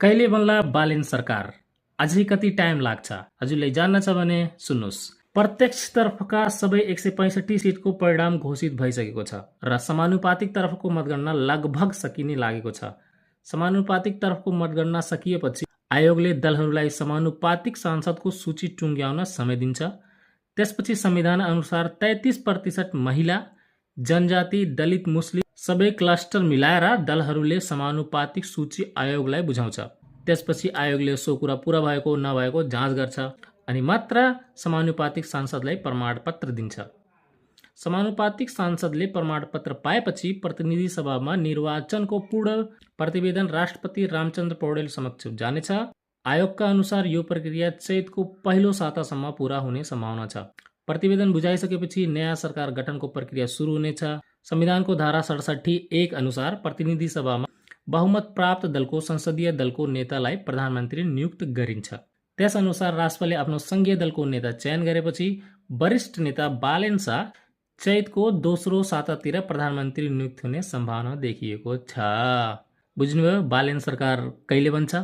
कहिले बन्ला बालेन सरकार? अझै कति टाइम लाग्छ? हजुरलाई जान्न छ भने सुन्नुहोस्। प्रत्यक्षतर्फका सबै 165 सिटको परिणाम घोषित भइसकेको छ र समानुपातिक तर्फको मतगणना लगभग सकिने लागेको छ। समानुपातिक तर्फको मतगणना सकिएपछि आयोगले दलहरूलाई समानुपातिक सांसदको सूची टुङ्ग्याउन समय दिन्छ। त्यसपछि संविधान अनुसार 33% महिला, जनजाति, दलित, मुस्लिम सबै क्लस्टर मिलाएर दलहरूले समानुपातिक सूची आयोगलाई बुझाउँछ। त्यसपछि आयोगले सो कुरा पूरा भएको नभएको जाँच गर्छ अनि मात्र समानुपातिक सांसदलाई प्रमाणपत्र दिन्छ। समानुपातिक सांसदले प्रमाणपत्र पाएपछि प्रतिनिधि सभामा निर्वाचनको पूर्ण प्रतिवेदन राष्ट्रपति रामचन्द्र पौडेल समक्ष जानेछ। आयोगका अनुसार यो प्रक्रिया चैतको पहिलो सातासम्म पूरा हुने सम्भावना छ। प्रतिवेदन बुझाइसकेपछि नयाँ सरकार गठनको प्रक्रिया सुरु हुनेछ। संविधानको धारा 67(1) अनुसार प्रतिनिधि सभामा बहुमत प्राप्त दलको संसदीय दलको नेतालाई प्रधानमन्त्री नियुक्त गरिन्छ। त्यसअनुसार राष्ट्रपतिले आफ्नो संघीय दलको नेता चयन गरेपछि वरिष्ठ नेता बालेन शाह चैतको दोस्रो सातातिर प्रधानमन्त्री नियुक्त हुने सम्भावना देखिएको छ। बुझ्नुभयो? बालेन सरकार कहिले बन्छ?